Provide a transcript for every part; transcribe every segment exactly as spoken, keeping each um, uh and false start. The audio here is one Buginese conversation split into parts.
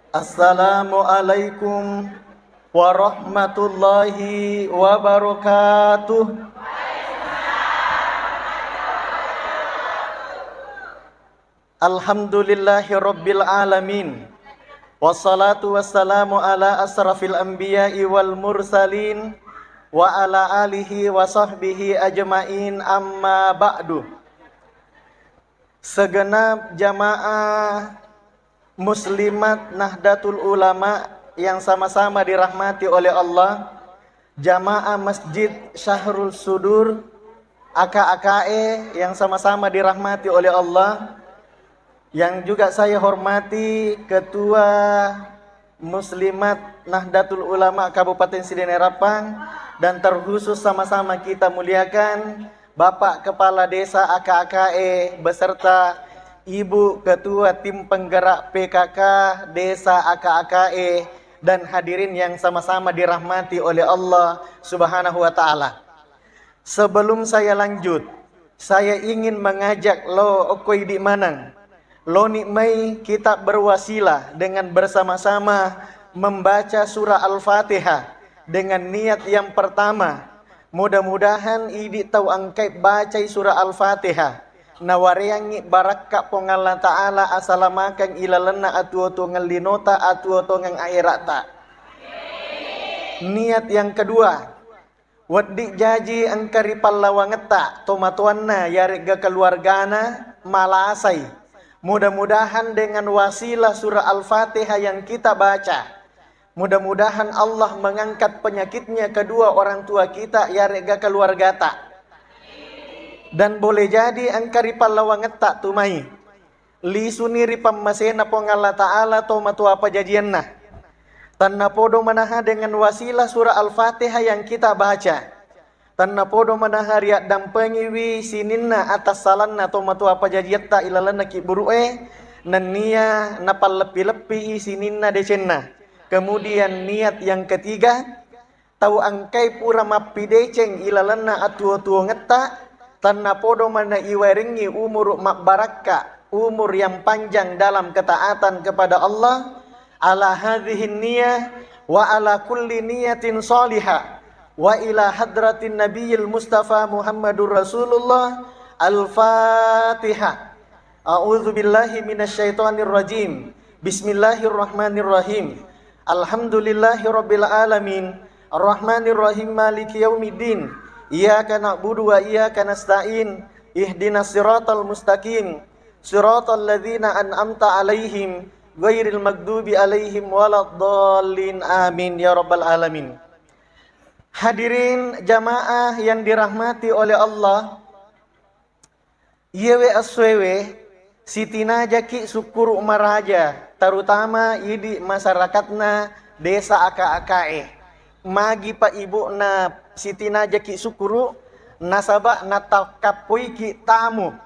Assalamualaikum warahmatullahi wabarakatuh. Alhamdulillahi rabbil alamin. Wassalatu wassalamu ala asrafil anbiya'i wal mursalin wa ala alihi wa sahbihi ajmain, amma ba'du. Segenap jamaah muslimat Nahdlatul Ulama yang sama-sama dirahmati oleh Allah, jamaah Masjid Syahrul Sudur, aka-akae yang sama-sama dirahmati oleh Allah, yang juga saya hormati Ketua Muslimat Nahdlatul Ulama Kabupaten Sidene Rappang, dan terkhusus sama-sama kita muliakan Bapak Kepala Desa aka-akae beserta Ibu Ketua Tim Penggerak P K K Desa aka-akae, dan hadirin yang sama-sama dirahmati oleh Allah Subhanahu wa Ta'ala. Sebelum saya lanjut, saya ingin mengajak lo okko idi maneng, loni mai kita berwasilah dengan bersama-sama membaca surah Al-Fatihah dengan niat yang pertama. Mudah-mudahan idi tau engkai bacai surah Al-Fatihah, nawareangngi barakka Puang Allah Ta'ala asalamakeng ilalenna atuo-tuongeng linota, atuo-tuongeng ahera'ta. Niat yang kedua, wedding jaji engka ri pallawangetta tomatoanna yaregga keluargana malasai. Mudah-mudahan dengan wasilah surah Al-Fatihah yang kita baca, mudah-mudahan Allah mengangkat penyakitnya kedua orang tua kita yaregga keluargata. Dan boleh jadi engka ri pallawangetta tumai lisuni ri pammasena Puang Allah Ta'ala tomatoa pajajianna. Tennapodo manaha dengan wasilah surah Al-Fatihah yang kita baca. Tennapodo manaha riaddampengiwi sininna atassalanna tomatoa pajajiatta ilalenna kibburu'e, nennia napalleppi-leppi sininna decenna. Kemudian niat yang ketiga, tau engkai pura mappideceng ilalenna atuo-tuongetta, tennapodo mana iwarengngi umuru mabbarakka, umur yang panjang dalam ketaatan kepada Allah, ala hadhihi niyah wa ala kulli niyatin salihah, wa ila hadratin nabiyil mustafa Muhammadur Rasulullah. Al-Fatihah. A'udzu billahi minasyaitonir rajim. Bismillahirrahmanirrahim. Alhamdulillahi rabbil alamin. Arrahmanirrahim. Maliki yaumiddin. Iyyaka na'budu wa iyyaka nasta'in. Ihdinas siratal mustaqim. Siratal ladzina an'amta 'alaihim ghairil maghdubi 'alaihim waladdallin. Amin ya rabbal alamin. Hadirin jamaah yang dirahmati oleh Allah, iyewe essoewe sitinajaki sukkuru maraja, terutama idi masyarakatna desa aka-akae. Magi pa ibukna sitinajaki sukkuru, nasaba natakkappoiki tamu.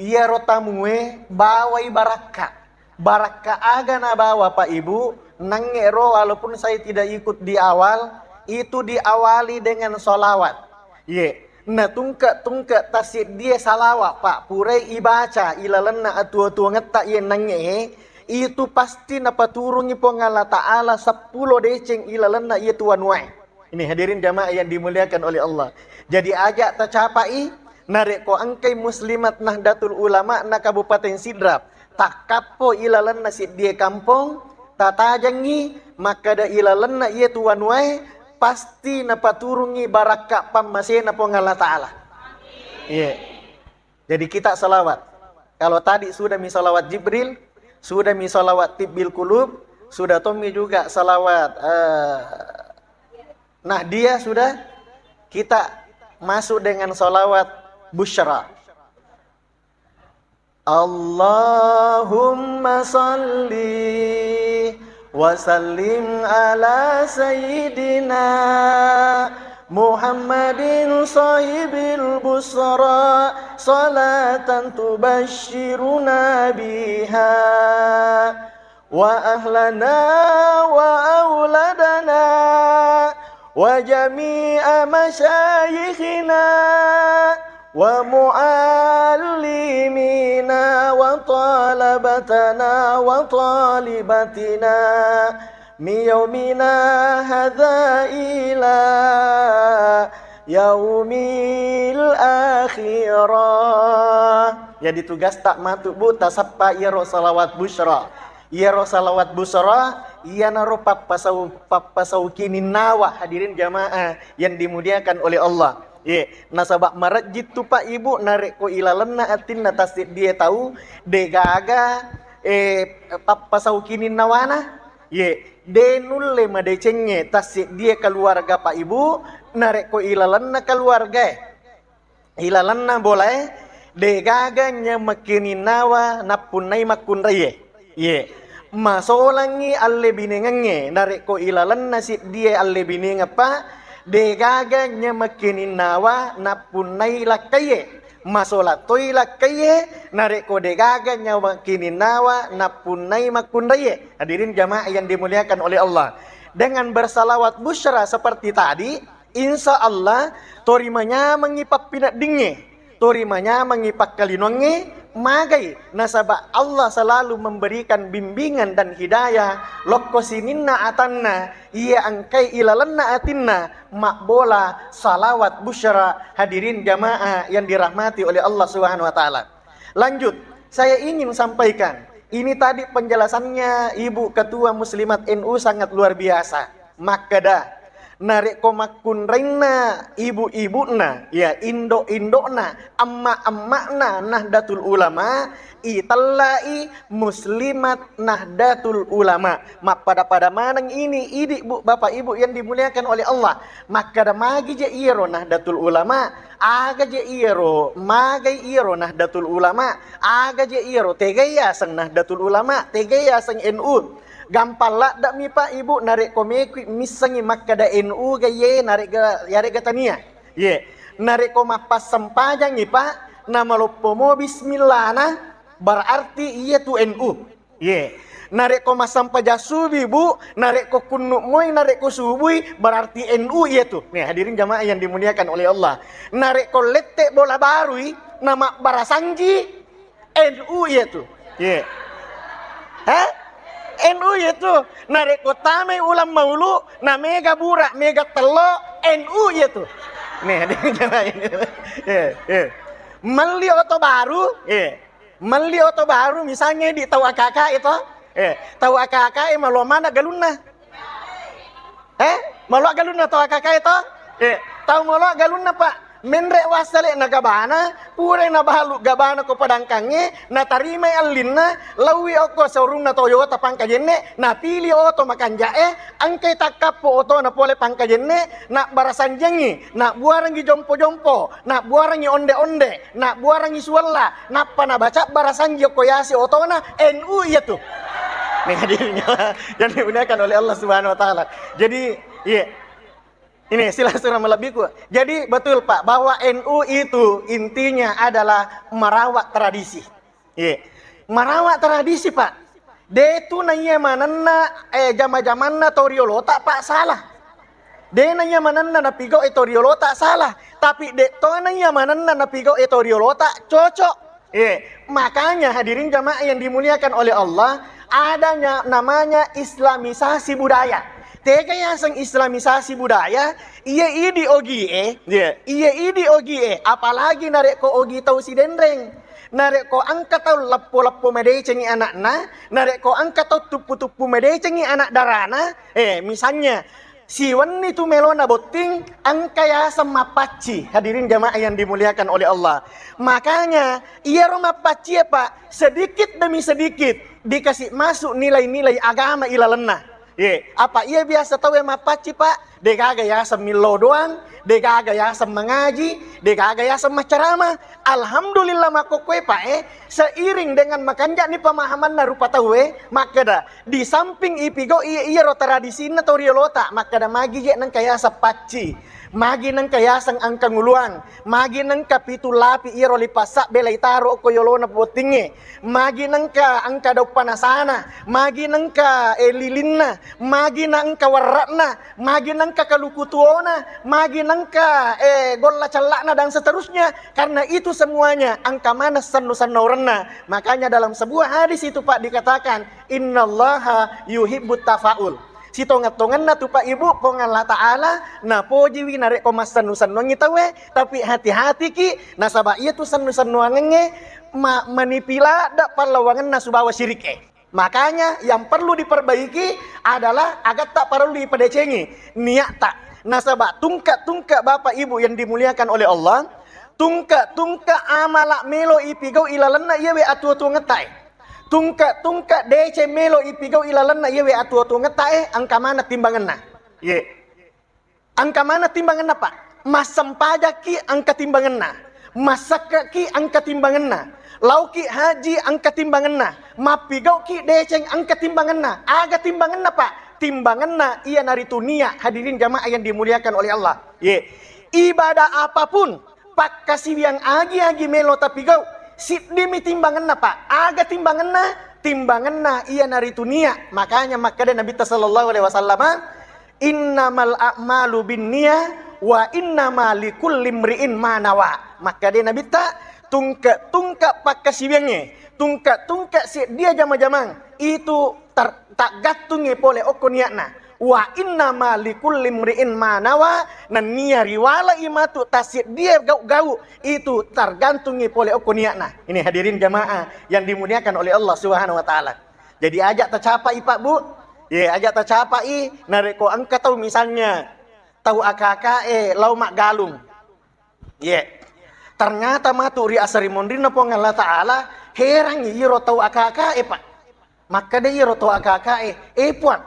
Iyaro tamue bawai barakka. Barakka aga nabawa, Pak Ibu? Nangnge ro, walaupun saya tidak ikut di awal, itu diawali dengan sholawat. Ye, natungke-tungke tassiddie salawat, Pak. Purai ibaca ilalenna atuo-tuongetta iye nangnge, itu pasti napaturungi Puang Allah Ta'ala seppulo deceng ilalenna iye tuanuae. Ini hadirin jamaah yang dimuliakan oleh Allah. Jadi aja tacapai, narekko engkai muslimat Nahdlatul Ulama na Kabupaten Sidrap, takkappo ilalenna siddie kampong, tatajengngi makkada ilalenna iye tuanuae, pasti napaturungi barakka pammasena Puang Allah Ta'ala. Iya. Jadi kita salawat. Kalau tadi sudah mi salawat Jibril, sudah mi salawat Tibbil Qulub, sudah tommi juga salawat, eh, Nahdiyah, sudah, kita masuk dengan salawat Busyra. Allahumma salli wa sallim ala sayyidina Muhammadin sahibil busra, salatan tubasyiruna biha wa ahlana wa auladana wa jami'a masyayikhina ومعلمنا وطلبتنا وطالبتنا من يومنا هذا إلى يوم الآخرة. Jadi tugasta matu, Bu, tasappa iyaro salawat busra. Iyaro salawat busra, iyanaro pappasau-, pappasaukininnawa, hadirin jamaah yang dimuliakan oleh Allah. Ye, nasaba marejjittu, Pak, Ibu, narekko ilalenna atinna tasseddie tau, degaga, eh, pappasaukininnawana. Ye, de nulle madecengnge tasseddie keluarga, Pak, Ibu, narekko ilalenna keluargae. Ilalenna bolae, degaga nyamekkininnawa nappunnai makkunraie. Ye. Masolangngi allebinengengnge, narekko ilalenna siddie allebinengeppa, degaga nyamekkininnawa nappunnai lakkaiye. Masola toi lakkaiye, narekko degaga nyamekkininnawa nappunnai makkunraie. Hadirin jamaah yang dimuliakan oleh Allah. Dengan bersalawat busra seperti tadi, Insya Allah, tori manyamengngi pappineddingnge, tori manyamengngi pakkalinoangnge, magai, nasaba Allah selalu memberikan bimbingan dan hidayah, lokko sininna atanna, iya engkai ilalenna atinna, mabbola salawat busra, hadirin jamaah yang dirahmati oleh Allah Subhanahu wa Ta'ala. Lanjut, saya ingin sampaikan, ini tadi penjelasannya Ibu Ketua Muslimat N U sangat luar biasa. Makkeda, narekko makkunrainna ibu-ibu'na, ya, indo-indo'na, emma-emma'na Nahdlatul Ulama, itellai Muslimat Nahdlatul Ulama. Mappada-pada maneng ini, idi, Bu, Bapak Ibu yang dimuliakan oleh Allah. Makkeda, magi je iyaro Nahdlatul Ulama, aga je iyaro, magai iyaro Nahdlatul Ulama, aga je iyaro, tegai yaseng Nahdlatul Ulama, tegai yaseng N U. Gampang ladde'mi, Pak, Ibu, narekko mekui missengngi makkeda N U ga iye, narekga, yarega tania. Ye. Narekko mappassempajangngi, Pak, namaloppomo bismillahna, berarti iya tu N U. Ye. Narekko massempajang subuh, Bu, narekko kunnu moi, narekko subui, berarti N U iya tu. Nih, hadirin jamaah yang dimuliakan oleh Allah. Narekko lette bola barui, namabbarasanji, N U iya tu. Ye. Hah? N U iya tu. Narekko tamai ulang maulu, na mega bura, mega tello, N U iya tu. Nih, hadirin jamaah ini. Ye, ye. Melli oto baru, ye. Melli oto baru, misalnya di tau akaka itu, eh, tau akaka e malo mana galunna? Eh, malo galunna tau akaka e to? Eh, tau malo galunna, Pak. Menre wassale na gabana, pura nabalu gabana ko padangkangnge, natarimai allinna, laui okko showroomna Toyota Pangkajenne, napili oto makanja'e, engkai takkappo otona pole Pangkajenne, nabbarasanjengngi, nabbuarengngi jompo-jompo, nabbuarengngi onde-onde, nabbuarengngi suwella, nappa nabaca barasanji okko yasi otona, N U iya tu. Nih, hadirin yang dimuliakan oleh Allah Subhanahu wa Ta'ala. Jadi, iya. Ini silahkan malebbiku. Jadi, betul, Pak, bahwa N U itu intinya adalah merawat tradisi. Iya. Merawat tradisi, Pak. De tu naiya manenna, eh, jama-jamanna to riolota, Pak, salah. De naiya manenna napigau e to riolota, salah. Tapi de to naiya manenna napigau e to riolota, cocok. Eh, makanya hadirin jamaah yang dimuliakan oleh Allah, adanya namanya islamisasi budaya. Tega yaseng islamisasi budaya, iya idi ogi e, iya. Iya idi ogi e, apalagi narekko ogi tau sidenreng. Narekko engka tau leppo-leppo madecengi anakna, narekko engka tau tuppu-tuppu madecengi anak darana, eh, misalnya, siwenni tu melona botting, engka yaseng mappacci. Hadirin jamaah yang dimuliakan oleh Allah. Makanya, iyaro mappacci e, Pak, sedikit demi sedikit dikasih masuk nilai-nilai agama ilalenna. Ye, apa iya biasa tau e mappacci, Pak? Degaga yaseng millau doang, degaga yaseng mangaji, degaga yaseng maccarama. Alhamdulillah makkokkoe, Pak, eh, seiring dengan makanja'ni pemahamanna rupa tau e, makkeda, di samping ipigau iya, iyaro tradisinna to riolota, makkeda magi je nengka yaseng pacci, magi nengka yaseng angkanguluang, magi nengka pitu lapi iyaro lipasabbe laitaro okko yolona bottingnge, magi nengka engka daung panasana, magi nengka, eh, lilinna, magi nangka warra'na, magi nangka kaluku tuona, magi nangka, eh, golla cella'na, dan seterusnya. Karena itu semuanya engka maneng sennu-sennurenna. Makanya dalam sebuah hadis itu, Pak, dikatakan, "Innallaha yuhibbut tafaul." Sitongeng-tongenna tu, Pak, Ibu, Puang Allah Ta'ala napojiwi narekko massennu-sennungi tauwe, tapi hati-hatiki, nasaba iya tu sennu-sennuangengnge ma-, manipi ladde pallawangenna subawa syirike. Makanya yang perlu diperbaiki adalah agatta parellu ipadecengi, niatta. Nasaba tungke-tungke, Bapak Ibu yang dimuliakan oleh Allah, tungke-tungke amala melo ipigau ilalenna iyawe atuo-tuongettae. Tungke-tungke deceng melo ipigau ilalenna iyawe atuo-tuongettae, engka maneng timbangenna. Ye. Engka maneng timbangenna, Pak. Massempajakki engka timbangenna. Massakkaki engka timbangenna. Lauki haji engka timbangenna. Mappigauki deceng engka timbangenna. Aga timbangenna, Pak? Timbangenna iyanaritu niat, hadirin jamaah yang dimuliakan oleh Allah. Ye. Ibadah apapun, pakkasiwiang agi-agi melo tapigau, siddimi timbangenna, Pak. Aga timbangenna? Timbangenna iyanaritu niat. Makanya makkeda Nabitta sallallahu alaihi wasallam, "Innamal a'malu binniyah wa innama likulli imri'in ma nawa." Makkeda Nabitta, tungke-tungke pakkasiwiangnge, tungke-tungke seddia jama-jamang, itu tar-, taggattungngi pole okko niatna. "Wa innama likulli imri'in ma nawa," nennia riwala'i matu tasseddia gau-gau, itu tergantungngi pole okko niatna. Ini hadirin jamaah yang dimuliakan oleh Allah Subhanahu wa Ta'ala. Jadi, aja tacapai, Pak, Bu. Ye, aja tacapai narekko engka tau, misalnya tau akakae lao maggalung. Ye. Ternyata matu ri asarimonrinna Puang Allah Ta'ala, herangi iro tau akakae, Pak. Makkeda iro tau akakae, "Eh, Puang,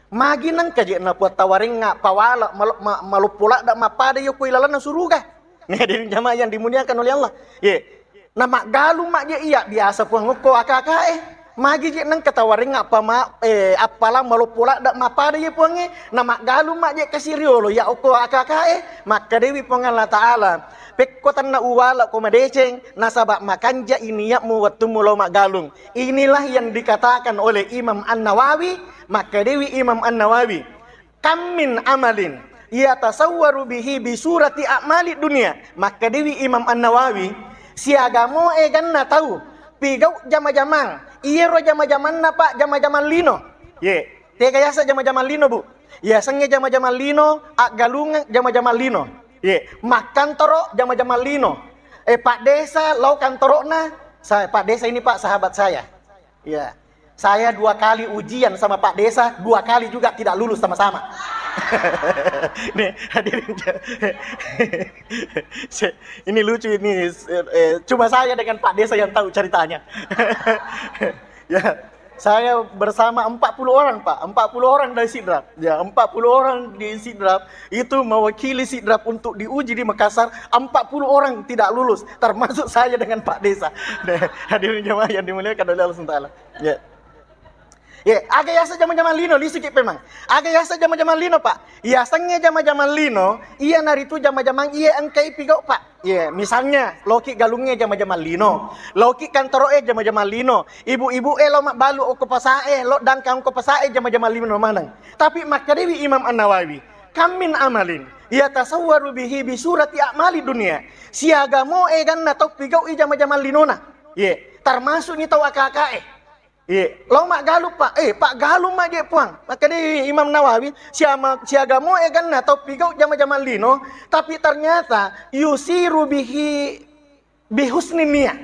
magi nengka je na Puang tawarengnga pawala malo-, ma-, maloppo ladde mappada yokko ilalenna suruga?" Hadirin jamaah yang dimuliakan oleh Allah. Ye. Namaggalung maje iya, biasa Puang okko akakae. Magi je nengka tawarengnga pama-, eh, appalang maloppo ladde mappada ye Puangnge. Namaggalung maje kasi riolo iya okko akakae. Makkedewi Puang Allah Ta'ala, "Pekko tenna uwala ko madeceng, nasaba makanja i niatmu wettummu lao maggalung." Inilah yang dikatakan oleh Imam An-Nawawi. Makkedewi Imam An-Nawawi, "Kam min amalin yatasawwaru bihi bi surati a'mali dunia." Makkedewi Imam An-Nawawi, siaga mo eganna tau pigau jama-jamang, iyaro jama-jamanna, Pak, jama-jamang lino. Ye, tega yaseng jama-jamang lino, Bu? Yasengnge jama-jamang lino, aggalungeng jama-jamang lino. Ye, makkantoro jama-jamang lino. Eh, Pak Desa lao kantoro'na, sa-, Pak Desa ini, Pak, sahabat saya. Ya. Saya dua kali ujian sama Pak Desa, dua kali juga tidak lulus sama-sama. Nih, hadirin. Se-, ini lucu ini, eh, eh, cuma saya dengan Pak Desa yang tahu ceritanya. Ya, saya bersama empat puluh orang, Pak. Empat puluh orang dari Sidrap. Ya, empat puluh orang di Sidrap itu mewakili Sidrap untuk diuji di Makassar. Empat puluh orang tidak lulus, termasuk saya dengan Pak Desa. Hadirin jamaah yang dimuliakan oleh Allah Subhanahu wa Ta'ala. Ya. Ye, aga yaseng jama-jamang lino, lisiki pemang. Aga yaseng jama-jamang lino, Pak? Yasengnge jama-jamang lino, iyanaritu jama-jamang iye engkai pigau, Pak. Ye, misalnya, loki galungnge jama-jamang lino, loki kantoro'e jama-jamang lino, ibu-ibu e lo mabbalu okko pasae, lo dangkang okko pasae jama-jamang lino maneng. Tapi makkedewi Imam An-Nawawi, "Kam min amalin yatasawwaru bihi bi surati a'mali dunia." Siaga mo eganna tau pigau'i jama-jamang linona. Ye, termasuk ni tau akakae. Iye, lao maggalung, Pak. Eh, paggalung maje, Puang. Makkedai Imam Nawawi, siama-, siaga mo eganna tau pigau jama-jamang lino, tapi ternyata yusiru bihi, bihusni niyah.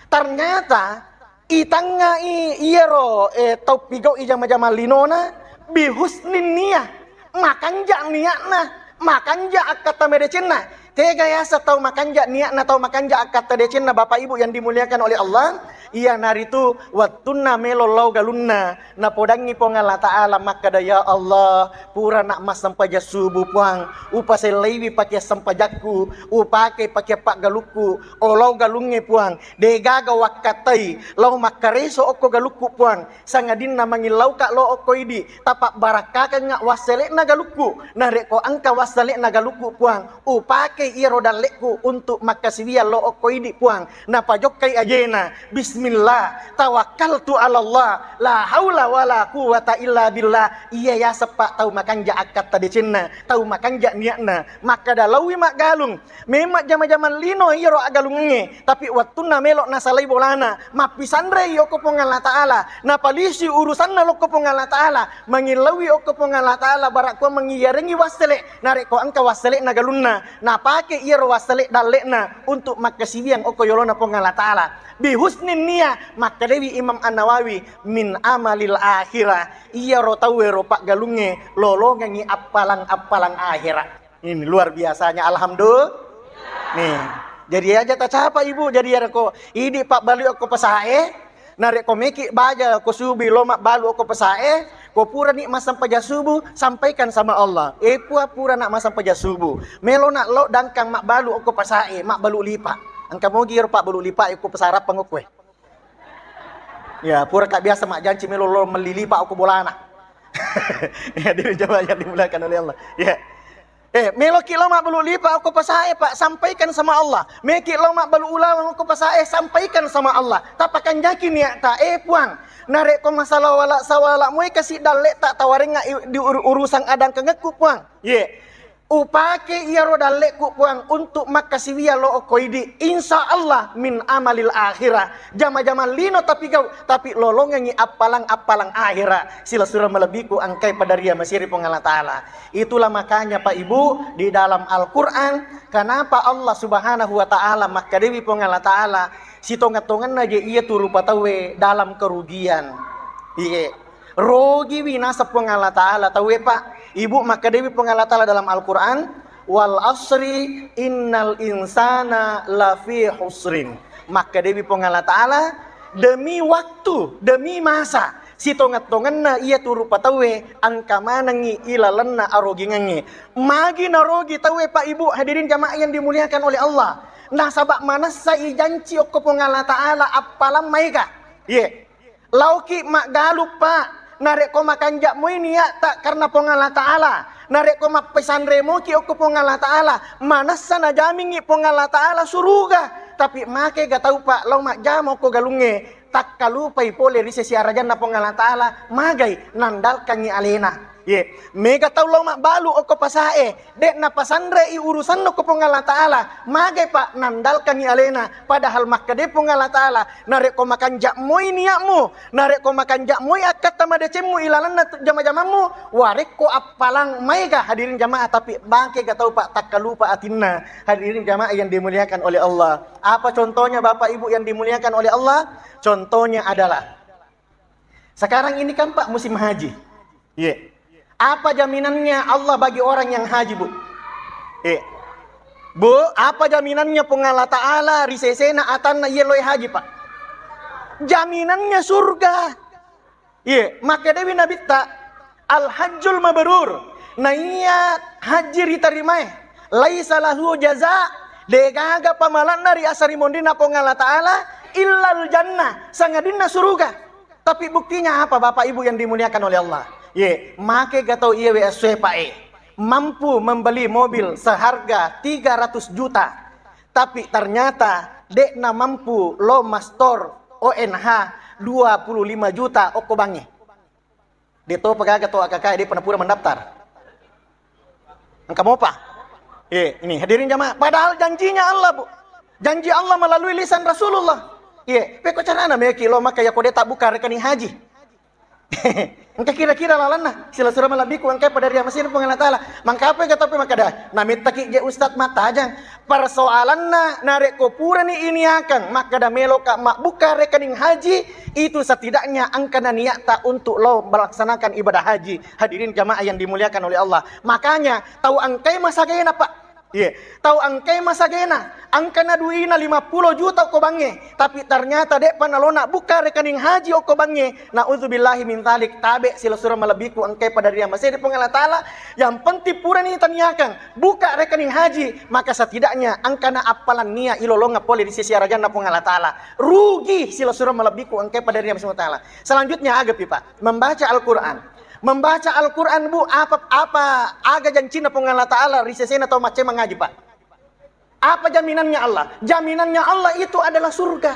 Ternyata itangngai iyaro, eh, tau pigau i jama-jamang linona bihusni niyah. Makanja niatna, makanja akkatta madecenna. Tega yaseng tau makanja niatna, tau makanja akkatta decenna, Bapak Ibu yang dimuliakan oleh Allah? Iyanaritu wettunna melo lao galunna, napodangngi Puang Allah Ta'ala makkeda, "Ya Allah, purana massempajang subuh, Puang. Upasellaiwi pakeang sempajakku, upake pakeang paggalukku. Olao galungnge, Puang. Degaga wakkattai lao makkareso okko galukku, Puang. Sangadinna mangillauka lao okko idi, tapabbarakkakanga wassele'na galukku. Narekko engka wassele'na galukku, Puang, upake iyaro dalle'ku untuk makkasiwiang lo okko idi, Puang. Napajokkai ajena, "Bismillah, tawakkaltu 'alallah, la haula wala quwwata illa billah." Iya yaseng, Pak, tau makanja akkatta decenna, tau makanja niatna. Makkada, "Lauwi maggalung." Memang jama-jamang lino iyaro aggalungengnge, tapi wettunna melo nasalai bolana, mappisanrei okko Puang Allah Ta'ala, napalisi urusanna lokko Puang Allah Ta'ala, mangillauwi okko Puang Allah Ta'ala, barakko mangiyarengi wassele, narekko engka wassele'na galunna, napake iyaro wassele dalle'na untuk makkasiwiang okko yolona Puang Allah Ta'ala. Bihusnin niyah, makkedawi Imam An-Nawawi, "Min amalil akhirah." Iyaro tauwero paggalungnge lolongengngi appalang-appalang akhirah. Ini luar biasanya, alhamdulillah. Nih, jadi aja tacapa, Ibu. Jadi ya ko idi pabbalu okko pesae, narekko meki baja ko subuh lo mabbalu okko pesae, ko purani massempajang subuh, sampaikan sama Allah. "Eh, Puang, purana massempajang subuh. Melo na lo dangkang mabbalu okko pesae, mabbalu lipa." Engka mogi ro pabbalu lipa okko pesarappang okko e. Ya, pura ka biasa majjanci melo lo melli lipa okko bolana. Ya, hadirin jamaah yang dimuliakan oleh Allah. Ya. Eh, meloki lo mabbalu lipa okko pesae, Pak, sampaikan sama Allah. Meki lo mabbalu ulaweng okko pesae, sampaikan sama Allah. Tapakanjaki niatta, "Eh, Puang, narekko masalah wala sawala moi kasi dalle tak tawarenga i-, di ur-, urusan adangkangekku, Puang." Ye. Upake iyaro dalle'ku, Puang, untuk makkasiwiang lo okko idi. Insya Allah min amalil akhirah. Jama-jamang lino tapi gau, tapi lolongengngi appalang-appalang akhirah. Silessureng malebbiku engkai pada ria masiri Puang Allah Ta'ala. Itulah makanya, Pak Ibu, di dalam Al-Quran, kenapa Allah Subhanahu wa Ta'ala makkedawi Puang Allah Ta'ala, sitongeng-tongenna je iya tu rupa tauwe dalam kerugian. Iye. Rogiwi naseng Puang Allah Ta'ala tauwe, Pak. Ibu, makkedawi Puang Allah Ta'ala dalam Al-Quran, "Wal asri innal insana lafi husrin." Makkedawi Puang Allah Ta'ala, demi waktu, demi masa, sitongeng-tongenna iya tu rupa tauwe engka manengngi ilalenna arogingengnge. Magi narogi tauwe, Pak Ibu, hadirin jamaah yang dimuliakan oleh Allah? Nasaba manessai janci okko Puang Allah Ta'ala appalang maega. Ye. Laoki maggalung, Pak. Narekko makanja moi niatta karena Puang Allah Ta'ala, narekko mappesanre moki okko Puang Allah Ta'ala, manessa najamingngi Puang Allah Ta'ala suruga. Tapi makega tau, Pak, lao majjama okko galungnge, takkalupai pole ri sesi arajanna Puang Allah Ta'ala, magai nandalkangngi alena. Ye, mega tau lao mabbalu okko pasae, de' napasanrei urusanna ko Puang Allah Ta'ala, magai pa nandalkangngi alena, padahal makkeda Puang Allah Ta'ala, narekko makanja moi niatmu, narekko makanja moi akkatta madecemmu ilalenna tu jama-jamammu, warekko appalang maega hadirin jamaah, tapi bangke ga tau pa takkalupa atinna hadirin jamaah yang dimuliakan oleh Allah. Apa contohnya Bapak Ibu yang dimuliakan oleh Allah? Contohnya adalah sekarang ini kan Pak musim haji. Iya. Apa jaminannya Allah bagi orang yang haji, Bu? Iya. Bu, apa jaminannya Puang Allah Ta'ala ri sesena atanna iya loe haji, Pak? Jaminannya surga. Iya, makkedawi Nabitta, "Al hajjul mabrur." Naiya haji ritarimae, "Laisa lahu jaza," degaga pamalanna ri asarimonrinna Puang Allah Ta'ala, "illal jannah," sangadinna suruga. Tapi buktinya apa, Bapak Ibu yang dimuliakan oleh Allah? Ye, make ga tau iye W S W, Pak, e, mampu membeli mobil seharga tiga ratus juta. Tapi ternyata de'na mampu lo mastor O N H dua puluh lima juta okko bangnge. De' topa gaga to A K K, de' pa napura mendaftar. Engka mopa. Eh, ini hadirin jamaah. Padahal janjinya Allah, Bu. Janji Allah melalui lisan Rasulullah. Iya, pekko carana meki lo maka ya kode tak buka rekening haji. Engka kira-kira lalanna, sila sura malabbiku engka pada ria mesin Puang Allah Ta'ala. Mangkapai ga tapi makkeda, namittaki je Ustaz mattajang. Persoalanna, narekko purani iniakang makkeda meloka mabbuka rekening haji, itu setidaknya engkana niatta untuk lo melaksanakan ibadah haji. Hadirin jamaah yang dimuliakan oleh Allah. Makanya, tau engkai masagena, Pak. Iya, tau engkai masagena, engkana duina lima puluh juta okko bangnge, tapi ternyata de'pa nalona buka rekening haji okko bangnge. Naudzubillahi min dzalik, tabe sila sura malebbiku engkai pada ria masiri Puang Allah Ta'ala. Yang penting purani taniakang buka rekening haji, maka setidaknya engkana appalan nia ilolonga pole di sisi arajanna Puang Allah Ta'ala. Rugi sila sura malebbiku engkai pada ria masiri Ta'ala. Selanjutnya aga pi, Pak? Membaca Al-Quran. Membaca Al-Quran, Bu, apa, apa aga jancinna Puang Allah Ta'ala ri sesena tau macce mangaji, Pak? Apa jaminannya Allah? Jaminannya Allah itu adalah surga.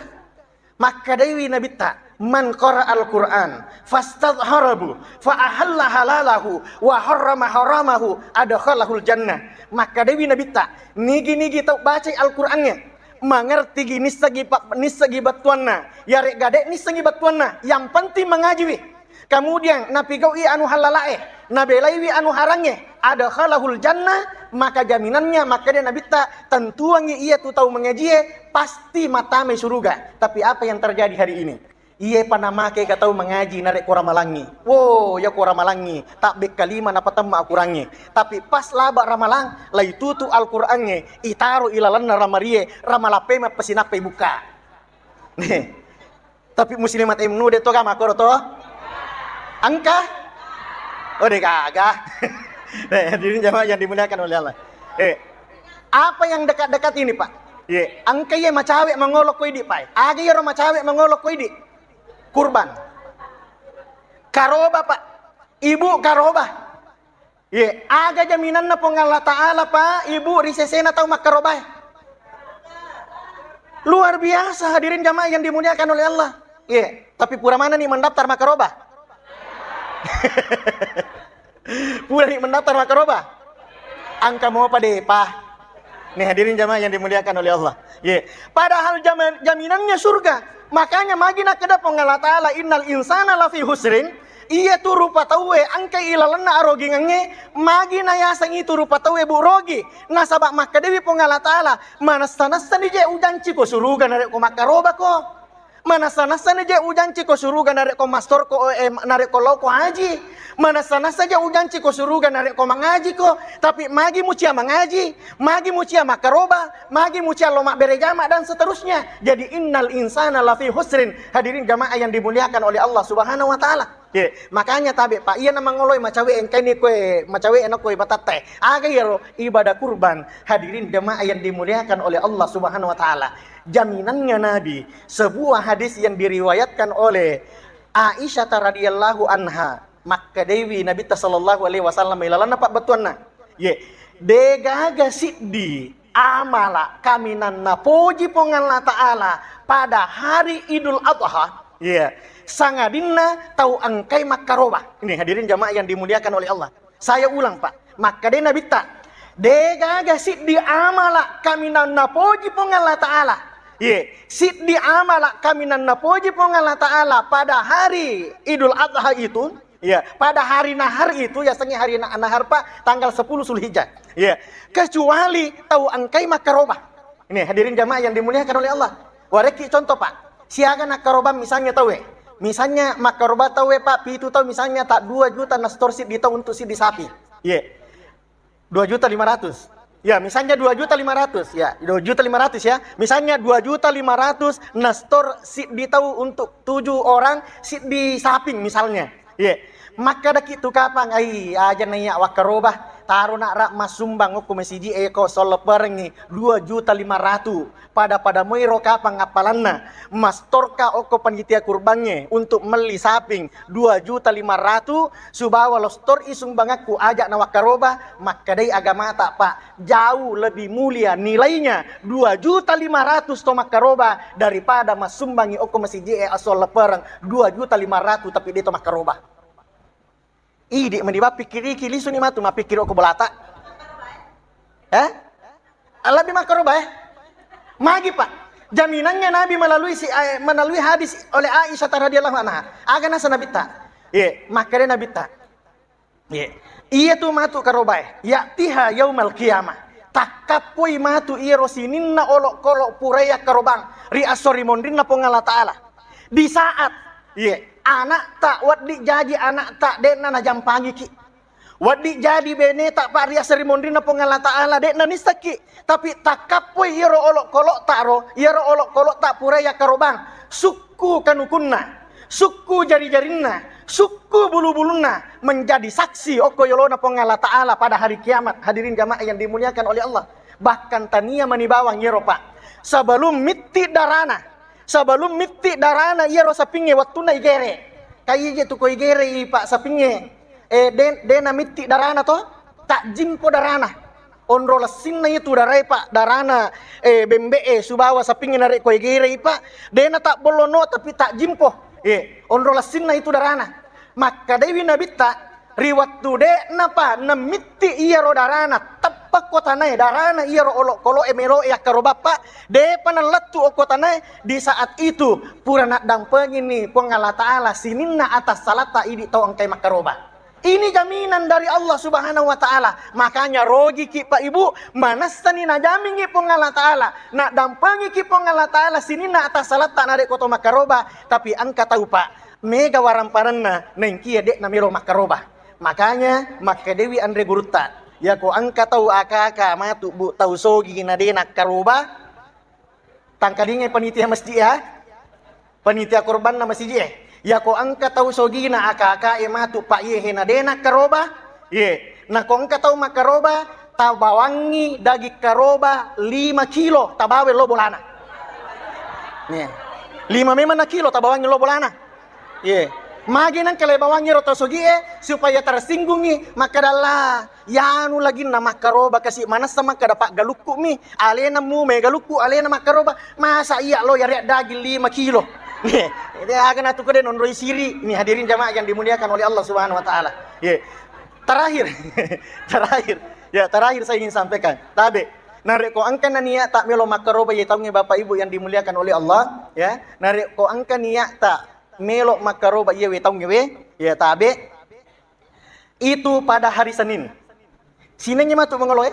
Makkedaiwi Nabitta, "Man qara al-Qur'an fastadhharahu fa ahalla halalahu wa harrama haramahu adkhalahul jannah." Makkedaiwi Nabitta, "Nigi-nigi tau bacai Al-Qur'angnge, mangertigi nissegi pa-, nissegi bettuanna, yaregga de' nissegi bettuanna, yang penting mangajiwi. Kemudian napigau'i anu halalae, nabelaiwi anu harangnge, adkhalahul jannah, maka jaminannya, makkeda Nabitta, tentuangi iya tu tau mangajie pasti matamai suruga." Tapi apa yang terjadi hari ini? Iye pa namake ka tau mangaji narekko ramalangngi. Wo, yako ramalangngi, tabbekka lima napatemma akurangnge. Tapi pas laba ramalang, laitutu Al-Qur'angnge, itaro ilalenna ramarie, ramalappe mappasinappai bukka. Nih. Tapi muslimat M N U de to ga makkoro to? Engka? Oh, de gaga. Nah, hadirin jamaah yang dimuliakan oleh Allah. Eh, apa yang dekat-dekat ini, Pak? Ye, engka ye macawe mangolo ko idi, Pak. Aga yero macawe mangolo ko idi? Kurban. Karoba, Pak. Ibu karoba. Ye, aga jaminanna Puang Allah Ta'ala, Pak, Ibu, ri sesena tau makkarobae? Luar biasa, hadirin jamaah yang dimuliakan oleh Allah. Ye, tapi pura mana nih mendaftar makkaroba? Pura nih mendaftar makkaroba? Engka mopa depa? Nih, hadirin jamaah yang dimuliakan oleh Allah. Ye, padahal jaman-, jaminannya surga. Makanya magi nakkeda Puang Allah Ta'ala, "Innal insana lafi husrin." Iya tu rupa tauwe engka ilalenna arogingengnge, magi nayaseng itu rupa tauwe, Bu, rogi. Nasaba makkedewi Puang Allah Ta'ala, "Manessa-nessani je ujanciko suruga narekko makkarobako. Manessa-nessani je ujanciko suruga narekko mastorko, eh, narekko laoko haji. Manessa-nessa je ujanciko suruga narekko mangajiko. Tapi magi mucia mangaji, magi mucia makkaroba, magi mucia lo mabbere jama dan seterusnya." Jadi innal insana lafi husrin. Hadirin jamaah yang dimuliakan oleh Allah Subhanahu wa Ta'ala. Ye, makanya tabe, Pak, iya namangoloi macawe engkaini koe, macawe ena koe matatta. Aga iyaro ibadah kurban, hadirin jamaah yang dimuliakan oleh Allah Subhanahu wa Ta'ala. Jaminannya Nabi, sebuah hadis yang diriwayatkan oleh Aisyah radhiyallahu anha, makkedewi Nabitta sallallahu alaihi wasallam ilalanna pabbettuanna. Ye, degaga siddi amala kaminang napoji Puang Allah Ta'ala pada hari Idul Adha, iya, sangadinna tau engkai makkaroba. Ini hadirin jamaah yang dimuliakan oleh Allah. Saya ulang, Pak. Makkeda Nabitta, degaga siddi amala kaminang napoji Puang Allah Ta'ala. Iya, siddi amala kaminang napoji Puang Allah Ta'ala pada hari Idul Adha itu, iya, pada hari nahar itu, yasengnge hari na-, nahar, Pak, tanggal sepuluh Zulhijjah. Iya. Kecuali tau engkai makkaroba. Ini hadirin jamaah yang dimuliakan oleh Allah. Warekki contoh, Pak. Siaga nakkarobang misalnya tauwe. Misalnya makkaroba tauwe, Pak, pitu tau misalnya tak dua juta nastor siddi tau untuk siddi sapi. Iya. Dua juta lima ratus. Ya, misalnya dua juta lima ratus, ya, dua juta lima ratus ya. Misalnya dua juta lima ratus nastor siddi tau untuk tujuh orang siddi saping misalnya. Iya. Makkedaki tu kapang, "Ai, aja naiya wakkaroba, taro nak ra massumbang okko masiji e ko solleperengngi dua juta lima ratus." Pada-pada moiro kapang appalanna, mastorka okko panitia kurbangnge untuk melli saping dua juta lima ratus, subawa lostor i sumbangakku aja nawakkaroba, makkedai agamata, Pak, jauh lebih mulia nilainya dua juta lima ratus to makkaroba daripada massumbangi okko masiji e asollepereng dua juta lima ratus tapi de to makkaroba. Idi meni mappikkiriki, lisuni matu mappikkiri okko bolata. Eh? Lebbi makkaroba, eh? Magi, Pak? Jaminannya Nabi melalui si, eh, melalui hadis oleh Aisyah radhiyallahu anha. Aga nasa Nabitta? Iya, makkeda Nabitta. Iya. Iya tu matu karobae. Ya'tiha yaumal qiyamah. Takkappoi matu iyaro sininna olokkolok purae yakkarobang ri esso ri monrinna Puang Allah Ta'ala. Di saat, iya, anakta, wedding jaji anakta, de'na najampangiki. Wedding jaji beneta, Pak, ri esso ri monrinna Puang Allah Ta'ala, de'na nissakki. Tapi takkappoi iyaro olokkolokta ro, iyaro olokkolokta pura yakkarobang, sukku kanukunna, sukku jari-jarinna, sukku bulu-bulunna menjadi saksi okko yolona Puang Allah Ta'ala pada hari kiamat. Hadirin jamaah yang dimuliakan oleh Allah. Bahkan tania mani bawang iyaro, Pak. Sebelum mitti darana, sebelum mitti darana iyaro sapingnge wettunna igere. Kaije tu ko igere i, Pak, sapingnge. Eh, de, de namitti darana to, takjimpo darana. Onro lessinna itu darae, Pak, darana, eh, bembe'e, subawa sapingnge narekko egerei, Pak, de natabbollono, tapi tajjimpo. Eh, onro lessinna itu darana. Makkedaiwi Nabitta, ri wettu de'napa nammitti iyaro darana, teppa ko tanae, darana iyaro olokolo'e melo'e akkaroba, Pak, depa nallettu okko tanae, di saat itu pura naddampengini Puang Allah Ta'ala sininna atas salatta idi tau engkai makkaroba. Ini jaminan dari Allah Subhanahu wa Ta'ala. Makanya rogiki, Pak, Ibu, manessani najamingi Puang Allah Ta'ala, naddampengiki Puang Allah Ta'ala sininna atas salatta narekko to makkaroba, tapi engka tau, Pak, mega waramparenna naengkia de'na melo makkaroba. Makanya makkedewi anre gurutta, yako engka tau aka-aka matu, Bu, tau sogi na de nakkaroba, tangkadingai panitia masjid, ya, panitia korbanna masjid e. Yako engka tau sogina aka-aka e matu, Pak, iye he na de nakkaroba, ye. Nako engka tau makkaroba, tabawangi daging karoba lima kilo, tabawa lo bolana. Ye. Lima memang na kilo tabawangi lo bolana. Ye. Magi nengka le bawangi ro tau sogi e, supaya tersinggungi, makkadalla, yanu laginna makkaroba kasi manessa makkada paggalukku mi, alena mu megalukku, alena makkaroba, masa iya lo yare daging lima kilo. Ye. Aga natu kede nonroi siri. Ini hadirin jamaah yang dimuliakan oleh Allah Subhanahu wa Ta'ala. Ye. Terakhir, terakhir, ya, terakhir saya ingin sampaikan. Tabe, narekko engka na niat tak melo makkaroba ye taunge, Bapak Ibu yang dimuliakan oleh Allah, ya, narekko engka niat tak melo makkaroba iye we taunge we, ya, tabe, itu pada hari Senin. Sinengngi matu mangoloe?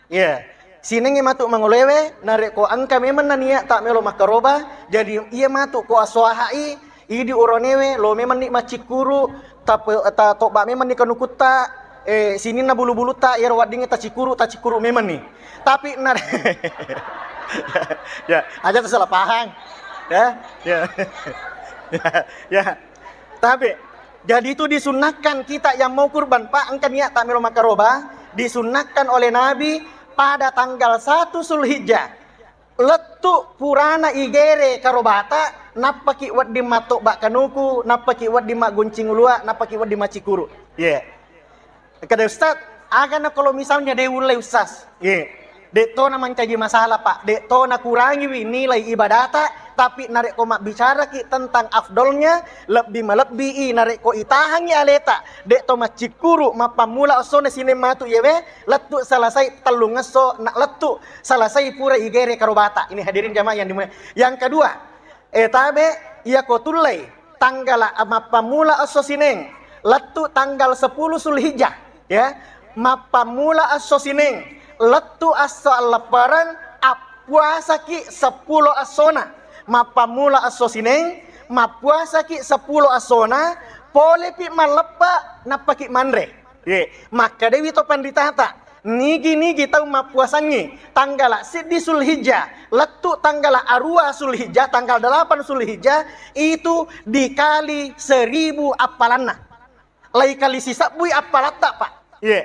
Iya. Sinengngi matu mangoloewe, narekko engka memang na niat tak melo makkaroba, jadi iya matu ko asoahai, idi uronewe, lo memang ni macikkuru, tape-, ta-, tobba memang ni kanukutta, eh, sininna bulu-bulutta, iyaro weddingnge tacikkuru, tacikkuru memang ni. Tapi na-, ya, aja tuh salah paham. Ya, ya. Ya, ya. Tapi, jadi itu disunnahkan kita yang mau kurban, Pak, engka niat tak melo makkaroba, disunnahkan oleh Nabi pada tanggal satu Zulhijjah. Lettu purana igere karobata, nappaki wedding mattobba kanuku, nappaki wedding maggoncing ulua, nappaki wedding macikkuru. Iya. Kada Ustaz, aga na kalau misalnya de ullei Ustaz? Iya. De to na mancaji masalah, Pak. De to na kurangiwi nilai ibadata, tapi narekko mabbicaraki tentang afdolnya, lebbi malebbi i narekko itahangi aleta, de to macikkuru mappammula essona Sineng matu iyewe, lettu selesai tellung esso, na lettu selesai pura igere karobata. Ini hadirin jamaah yang dimuliakan. Yang kedua, Eh, tabe, iyako tullei tanggala mappammula esso Sineng, lettu tanggal sepuluh Zulhijjah, ya. Mappammula esso Sineng, lettu esso alleppereng, appuasaki seppulo essona. Mappammula esso Sineng, mappuasaki seppulo essona, polepi malleppe, nappaki manre. Ye, makkedewi to panritata, nigi-nigi tau mappuasangngi tanggala siddi Zulhijjah, lettu tanggala arua Zulhijjah, tanggal delapan Zulhijjah, itu dikali seribu appalanna. Laikali sisebbui appalatta, Pak. Ye.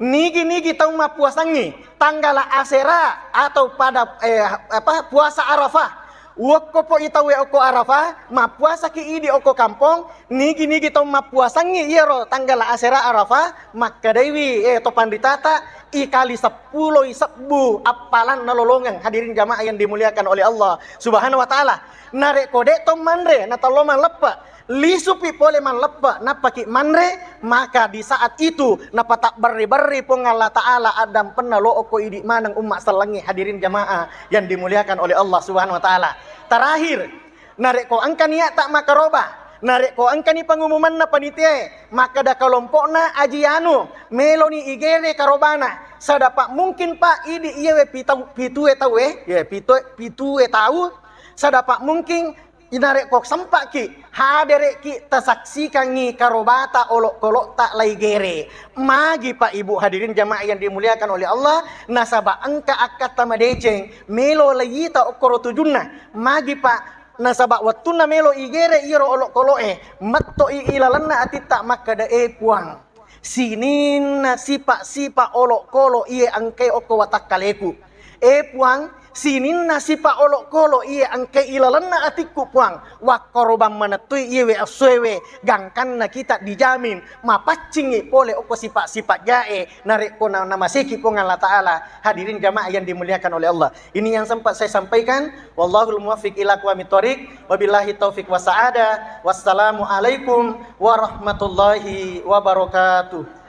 Nigi-nigi tau mappuasangngi tanggala asera atau pada, eh, apa, puasa Arafah. Wokkopo itawe okko Arafah, mappuasaki idi okko kampong, nigi-nigi tau mappuasangngi iyaro tanggala asera Arafah, makkedaiwi, eh, to panritata, ikali seppuloi sebbu appalanna lolongeng, hadirin jamaah yang dimuliakan oleh Allah Subhanahu wa Ta'ala. Narekko de to manre, natallo malleppe, lisupi pole malleppe, nappaki manre, maka di saat itu napatabberri-berri Puang Allah Ta'ala addampenna lo okko idi maneng umma sellengnge, hadirin jamaah yang dimuliakan oleh Allah Subhanahu wa Ta'ala. Terakhir, narekko engka niatta makkaroba, narekko engkani pengumumanna panitiae, makkeda kelompokna Aji Anu, meloni igere karobana, sadapa mungkin, Pak, idi iyewe pitau-, pitue tau, eh, ye, pitue, pitue tau, sadapa mungkin, narekko sempa'ki, hadereki, tasaksikangngi karobata olokkolokta laigere. Magi, Pak, Ibu, hadirin jamaah yang dimuliakan oleh Allah, nasaba engka akkatta madeceng, melo laiyita okkoro tujunna. Magi, Pak, nasaba wettunna melo igere iyaro olokkolo'e, metto'i ilalenna atitta makkeda, "E Puang, sininna sipa-sipa olokkolo iye engkae okko watakkaleku. E Puang, Sininna sipa olokolo iye engkai ilalenna atikku Puang, wakkorobang manettui iyewe essoewe, gangkanna kita dijamin mapaccingngi pole okko sipa-sipa jae narekko na-, namaseki Puang Allah Ta'ala. Hadirin jamaah yang dimuliakan oleh Allah, ini yang sempat saya sampaikan. Wallahul muwaffiq ila aqwamit thoriq. Wabillahi taufiq wa sa'adah. Wassalamualaikum warahmatullahi wabarakatuh.